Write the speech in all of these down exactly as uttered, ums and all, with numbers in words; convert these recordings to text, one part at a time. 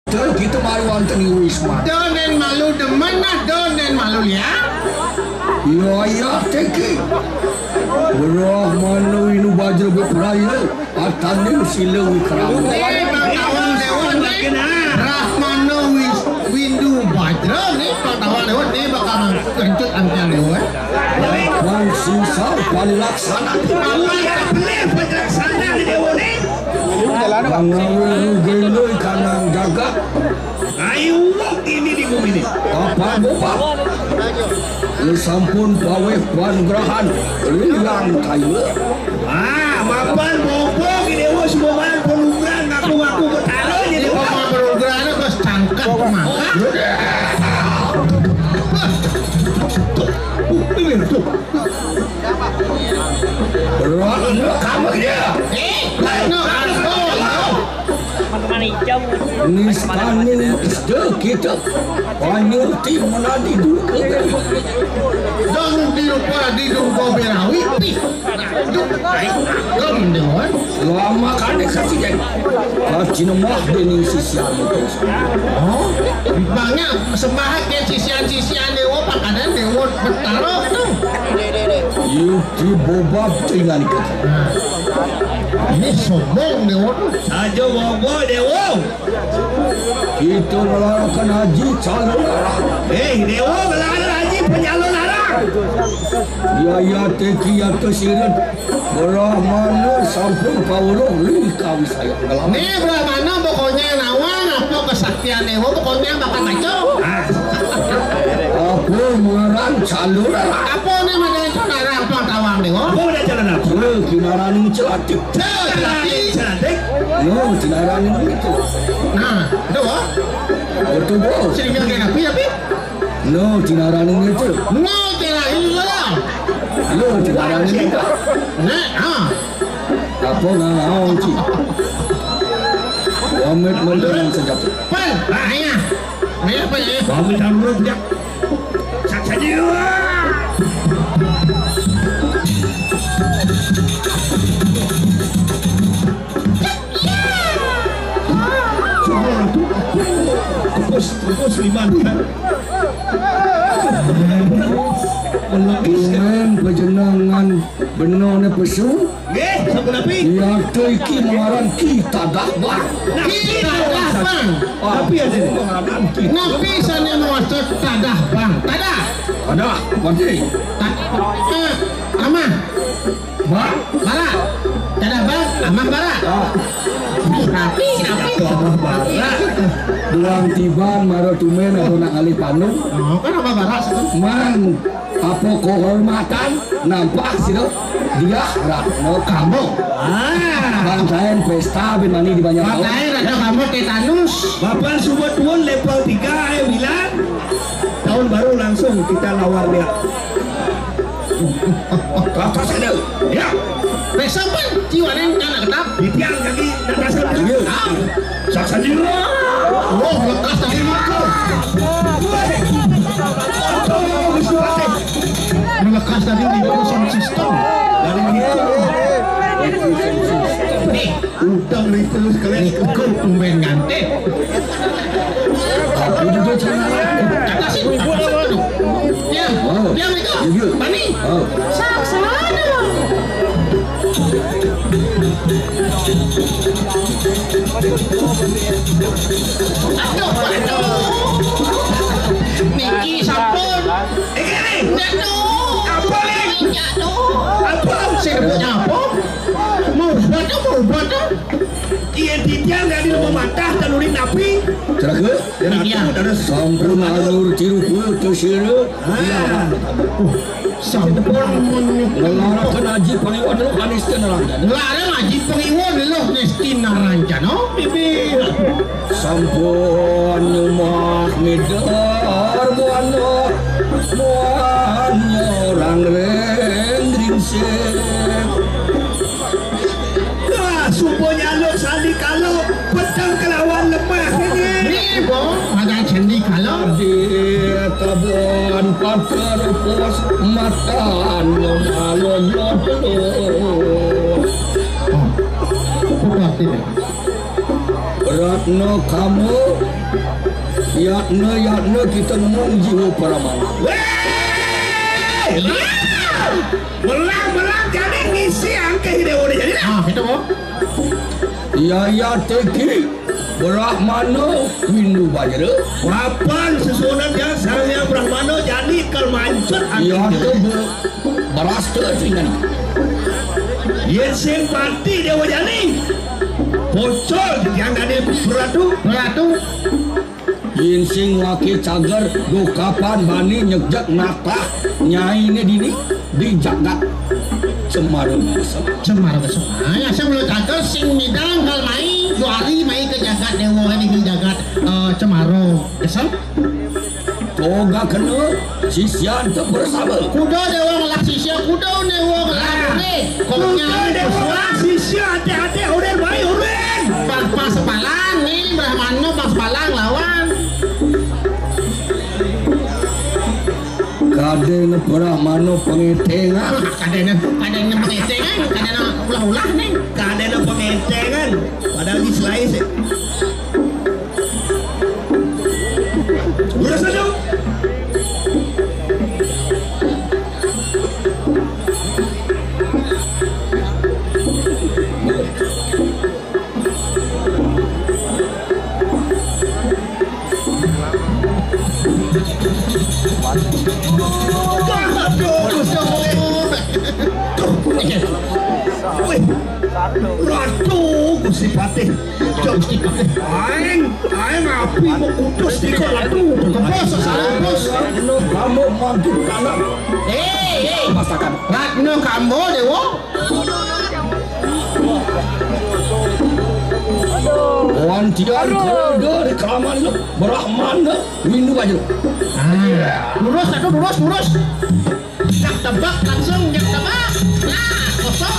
Kita mari wonten ing wisma. Don dan malu demen nah, don dan malu ya. Iya, iya, teki. Brahmana Windu Bajra Bepraya, ataning sila wikrama. Nih, Bang Tawang Dewa nih. Brahmana Wis-, Windu Bajra nih, Bang Tawang Dewa nih bakal kencot angkal Dewa. Lawan sisa palaksana. Lawan beli palaksana di Dewa nih. Mangawé rugéndra kanang jagat. Ayo, ini di bumi ini. Bapak, Bapak. Lu sampun pawéh panugrahan. Liang kaya. Ah, mapan bobo gini, wah, semua main panugrahan ngaku-ngaku betara ini, wah. Panugrahan bos tangkap mangga. Tuh, ini tuh. Berat, berat, kamu dia. Eh, no, no, no. Nistani ista kita. Panyuti menadi duka. Dan di rupa di duka berawi. Duh, ai, agem deh, wan. Lama kali kasih jadi. Kasih nemah dening sisian itu. Oh, makanya sembah ke sisian-sisian Dewa, pakanan Dewa Betara tuh. Yuk, di bobab tuh ingan kita. Nah. Ini sombong Dewa tuh. Saja bobo Dewa. Kita ngelarakan haji calon arah. Eh, Dewa ngelarakan haji penyalon arah. Ya, ya, teki ya, tesirit. Brahmana sampun pawruh lih kawisaya. Nih, Brahmana pokoknya nawang apa kesaktian Dewa pokoknya bakal kacau. Ah. Apa ngaran calon arah? Apa nih model calon arah apa tawang Dewa? Apa model calon arah? Apa kinaraning celatik? Celatik. Celatik. No, kinaraning itu. Nah, Dewa. Betul, Bos. Sini biar kayak api, api. No, kinaraning itu. No, kinaraning itu. No, kinaraning itu. Nah, ah. Apa ngaon, Ci? Wamit menterang senjata. Pan, ah, iya. Iya, apa ya? Wamit amrut ya. Saksa jiwa. Bos, bos, lima. Melukis. Tumen pajenengan benone pesu. Nggih, sampun napi? Nyata iki ngaran Ki Tadah Bang. Ki Tadah Bang. Napi aja nih? Napi sane mawaca Tadah Bang? Tadah. Tadah, Bang. Ta-, eh, Amah. Bang. Bara. Tadah Bang, Amah Bara. Ah. Napi, napi? Amah Bara. Duang tiban mara tumen aku nak ngalih panu. Oh, kan Amah Bara sih. Man. Apa kehormatan nampak sira Diah Ratna Kama. Ah. Bangsain pesta bin mani di banyak tahun. Bangsain Ratna Kama tetanus. Bapak subuh tuun level tiga, eh, bilang. Tahun baru langsung kita nawar dia. Kakak saya. Ya. Besok pun jiwanin anak tetap. Di tiang kaki dan rasa. Iya. Ah. Saksa jiwa. Oh, lekas tadi mah. Woi. Melekas tadi di sound system. Dari itu. Nih, udang itu sekalian ikut tumben ngantek. Aku juga cara. Kata sih, kata sih. Ya, oh. Ya, mereka. Iya. Bani. Oh. Saksana. Aduh, aduh. Niki sampun. Iki nih. Aduh. Apa nih? Aduh. Apa? Sing nyebutnya apa? Mau obat, mau obat. Iya, titian dari mau matah, telurin api. Ceraga? Iya. Sampun alur tiru putus ini. Ah. Sampun. Ngelaraken Aji Pangiwon lo kanistin rancana. Ngelarang Aji Pangiwon lo nistin rancana. Bibi. Sampun nyumah ngidar buana. Buana orang rendring sih. Wah, subuh nyaluk sandi kalau peteng kelawan lemah ini. Nih, Bong, ada sandi kalau. Di kebun pagar pos matan alon telur. Oh, berarti deh. Ratna kamu Yatna, yatna kita ngomong jiwa para manah. Wéh! Belah, belah, jadi ngisi angkeh Déwa Jani. Ah, itu, Bu. Yaya teki Brahmana Windu Bajra. Papan susunan ya, Sang Hyang Brahmana jadi kal mancut angkeh. Iya, tuh, Bu. Beras tuh, ringan. Yén sing pati Déwa Jani. Pocol yang tadi beratu. Beratu. Yén sing waké cager, dukapan bani nyegjeg natah nyainé dini di jagat Cemara Kesem. Cemara Kesem. Ah, ya, sing mula cager, sing midang kal mai, dua hari mai ke jagat Déwa ini di jagat, eh, Cemara Kesem. Toga kena sisian tak bersama. Kuda Déwa ngelah sisia, kuda Déwa ngelah. Ah. Kuda Déwa ngelah sisia, hati-hati, udah baik, udah. Bang, bang sepalang nih, Brahmana bang sepalang lawan. Kadén Brahmana pengetengan. Kadén, kadén pengetengan, kadén ulah-ulah nih. Kadén pengetengan, padahal di slice. Lurus aja. Wih, Ratu Gusti Patih. Aing, aing api mau kutus di kok Ratu. Kempes, salah kempes. Kamu mantu kanan. Hei, hei. Masakan. Ratna Kambo Dewa. Wantian kode di kelaman lu. Brahmana Windu aja. Ah, lurus, satu lurus, lurus. Jak tebak langsung, jak tebak. Nah, kosong.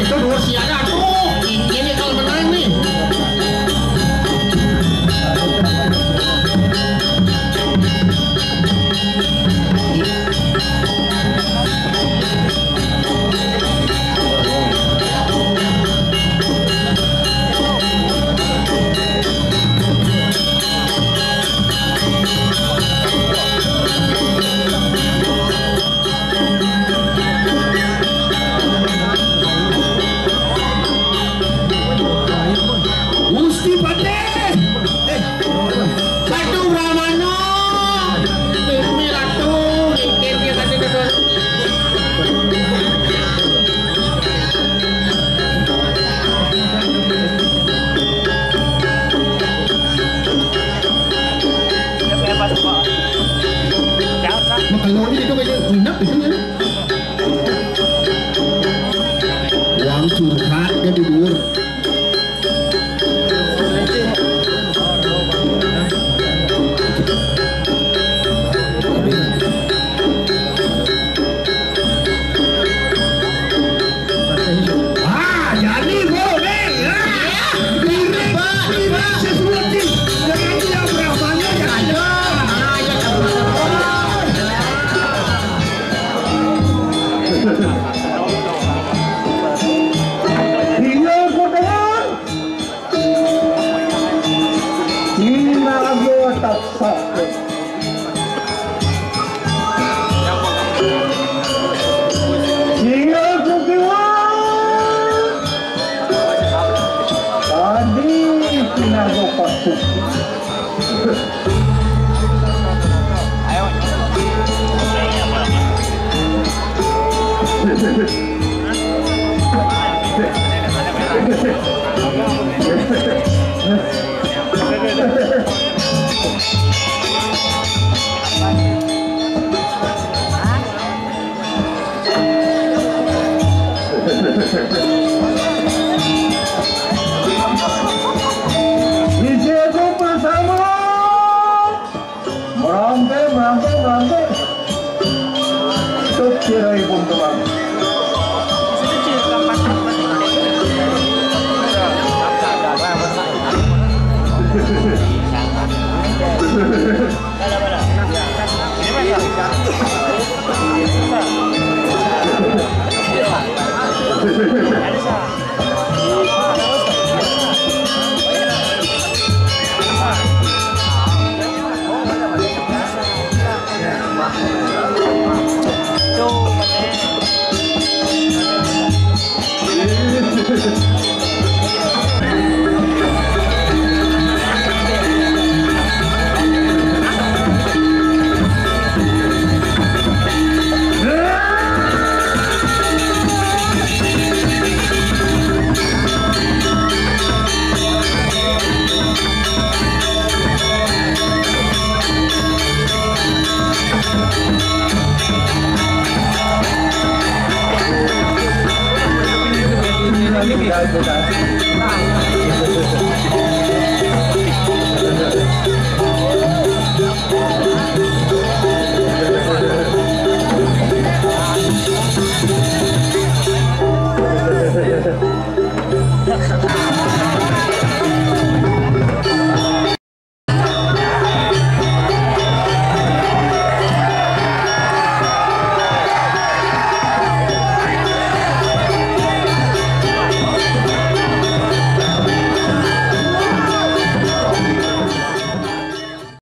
Itu dua siaga, aduh, ini kalau menang nih. Gusti Patih. Ratu Brahmana. Mimpi Ratu, mimpi dia kata dia. Kalau ini itu kayaknya enak itu ya. Uang curhat dia di luar. Ah, jadi gol, Bang. Ah, ini, ini sesuatu. Jangan dia berapanya, jangan. Iya, gua Di situ bersama. Merante, merante, merante. Tok kira ibu teman.